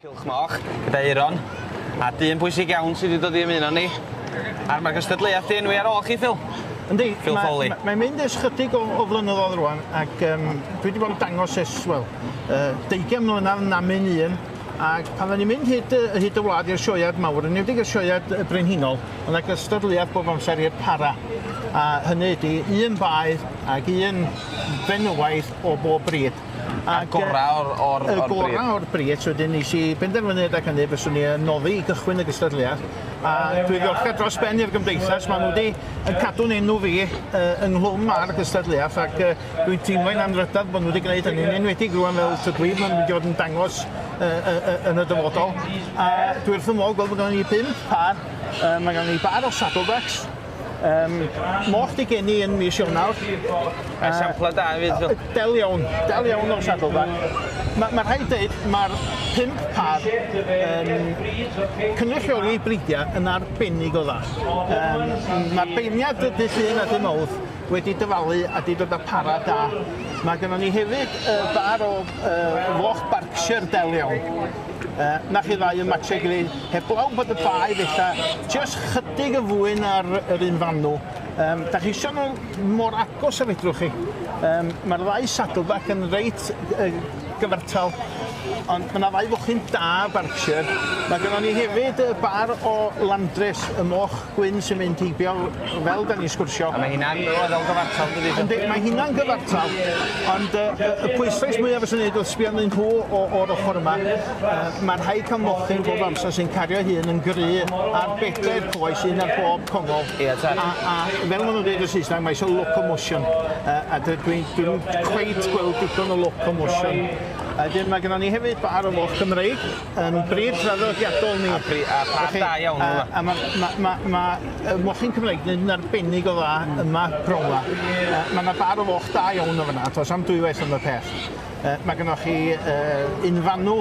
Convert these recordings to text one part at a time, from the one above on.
Cylch Moch gyda Euron a dyn pwysig iawn sydd wedi dod i ymuno ni. A'r mae'r gystadleuaeth di enwi ar ôl chi Phil. Yndi. Phil Foley. Mae'n mynd ers chydig o flynyddoedd rwan ac dwi wedi bod yn dangos ers, wel, 20 mlynedd namyn un ac pan o'n i'n mynd hyd y wlad i'r sioead mawr, yn enwedig y sioead brenhinol, oedd 'na gystadleuaeth bob amser i'r para. A hynny ydi un baedd ac un fenywaidd o bob brîd. A'r gorau o'r, o'r, Y o'r bryd. gorau o'r bryd, so wedyn nes i benderfynu adag hynny fyswn i yn noddi i gychwyn y gystadleuaeth. A dwi ddiolchgar dros ben i'r gymdeithas, maen nhw wedi yn cadw'n enw fi ynghlwm â'r gystadleuaeth ac dwi'n teimlo'n anrhydedd bod nhw wedi gwneud hynny, yn enwedig rwan fel tydw i, maen nhw wedi bod yn dangos yn y dyfodol. A dwi wrth fy modd gweld bod gennym ni 5 pâr, mae gennym ni bar o saddlebacks, moch 'di geni yn mis Ionawr. A sampla da hefyd, Phil. Del iawn, del iawn o'r saddleback. Ma' rhaid deud, mae'r 5 pâr yn cynrychioli bridiau yn arbennig o dda. Mae'r beirniad dydd Llun a dydd Mawrth wedi dyfalu a 'di dod â para da. Mae gynnon ni hefyd bar o foch Berkshire del iawn. Na chi ddau yn matsio'i gilydd, heblaw bod y baedd ella jyst chydig yn fwy na'r yr un fanw. Da chi isio nhw mor agos a fedrwch chi. Mae'r ddau saddleback yn reit gyfartal, ond mae yna ddau fochyn da Berkshire. Mae gynnon ni hefyd y bar o Landres, y moch gwyn sy'n mynd heibio fel da ni'n sgwrsio. A mae hynna'n weddol gyfartal, dydi? Yndi, mae hynna'n gyfartal, ond y pwyslais mwyaf fyswn i'n neud wrth sbio arnyn nhw o'r ochr yma, mae'n rhaid cael mochyn bob amser sy'n cario hun yn gry ar bedair coes, un ar bob congol. Ie, tad. A fel maen nhw'n dweud yn Saesneg, mae eisiau locomotion. A dwi'n cweit gweld digon o locomotion. A wedyn mae gynnon ni hefyd bar o moch Cymreig yn bryd traddodiadol ni. A pâr da iawn yma. A ma' mochyn Cymreig yn arbennig o dda yma pnawn 'ma. Mae yna bar o foch da iawn o fan'na, does am dwywaith am y peth. Mae gynnoch chi unfanw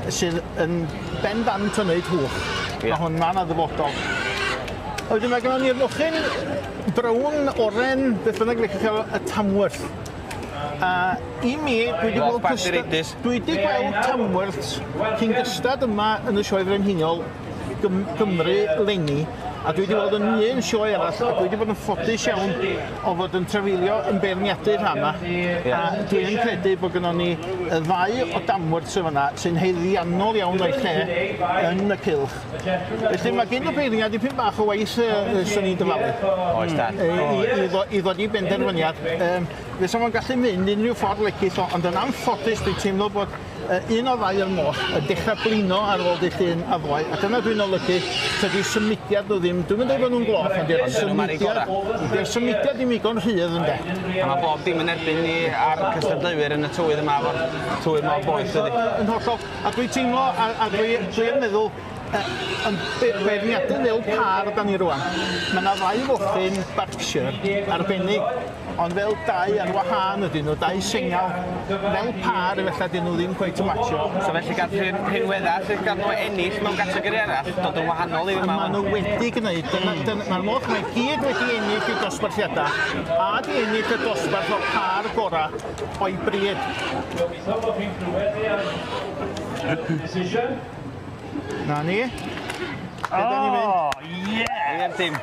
sydd yn bendant yn neud hwch. Mae hwn ma' 'na ddyfodol. A wedyn mae gynnon ni'r mochyn brown, oren, beth bynnag liciwch chi alw, y Tamworth. A i mi, dwi wedi gweld dwi wedi gweld Tamworths cyn gystad yma yn y Sioe Frenhinol Gymru leni, a dwi wedi weld yn un sioe arall, a dwi wedi bod yn ffodus iawn o fod yn trafeilio yn beirniadu'r rhan yma. A dwi yn credu bod gynnon ni y ddau o Tamworths yn fan'na sy'n haeddiannol iawn o'i lle yn y cylch. Felly mae gen y beirniad dipyn bach o waith swn i'n dyfalu. Oes tad. I ddod i benderfyniad. Fysa fo'n gallu mynd unrhyw ffordd licith o, ond yn anffodus dwi'n teimlo bod un o ddau o'r moch yn dechrau blino ar ôl dydd Llun a ddoe, a dyna dwi'n olygu, tydi symudiad nhw ddim, dwi'm yn dweud bod nhw'n gloff, ond di'r symudiad ddim digon rhydd ynde. A mae bob dim yn erbyn ni a'r cystadleuwyr yn y tywydd yma efo'r tywydd mor boeth dydi. Yn hollol, a dwi'n teimlo, a dwi'n meddwl, yn beirniadu fel pâr da ni rwan. Mae yna ddau fochyn Berkshire arbennig, ond fel dau ar wahân ydyn nhw, dau sengl, fel pâr efallai dyn nhw ddim cweit yn matcho. So felly gath rhinweddau lle gath nhw ennill mewn categori arall dod yn wahanol i yma. Maen nhw wedi gwneud, mae'r moch mae gyd wedi ennill eu dosbarthiadau a di ennill y dosbarth o'r pâr gorau o'i bryd. Na ni. Lle da ni'n mynd? Oh, yeah! I'r dim.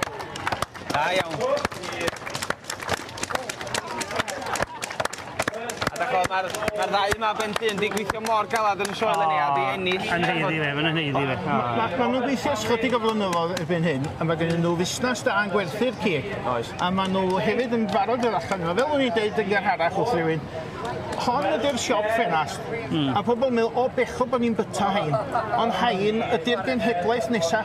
Da iawn. A da ch'mo' ma'r ddau yma ben llŷn 'di gweithio mor galad yn y sioe eleni a 'di ennill. Yn haeddu fe, ma'n haeddu fe. Ma' nhw'n gweithio ers chydig o flynyddoedd erbyn hyn, a mae gennyn nhw fusnes da yn gwerthu'r cig. Oes. A ma' nhw hefyd yn barod i ddod allan yma. Fel o'n i'n deud yn gynharach wrth rywun, hon ydy'r siop ffenast. A pobl yn meddwl, o bechod bod ni'n byta hein. Ond hein ydy'r genhedlaeth nesa.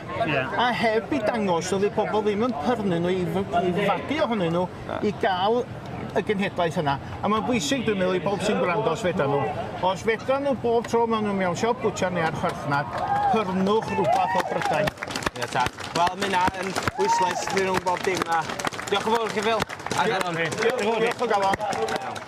A heb i dangos, oedd pobl ddim yn pyrnu nhw i fagu ohonyn nhw i gael y genhedlaeth yna. A mae'n bwysig, dwi'n meddwl, i bob sy'n gwrando os fedra nhw. Os fedra nhw bob tro maen nhw mewn siop bwtsiar neu archfarchnad, pyrnwch rhywbeth o Brydain. Ie, tad. Wel, mae hynna yn bwyslais rhwng bob dim. A diolch yn fawr chi, Phil. Diolch o galon.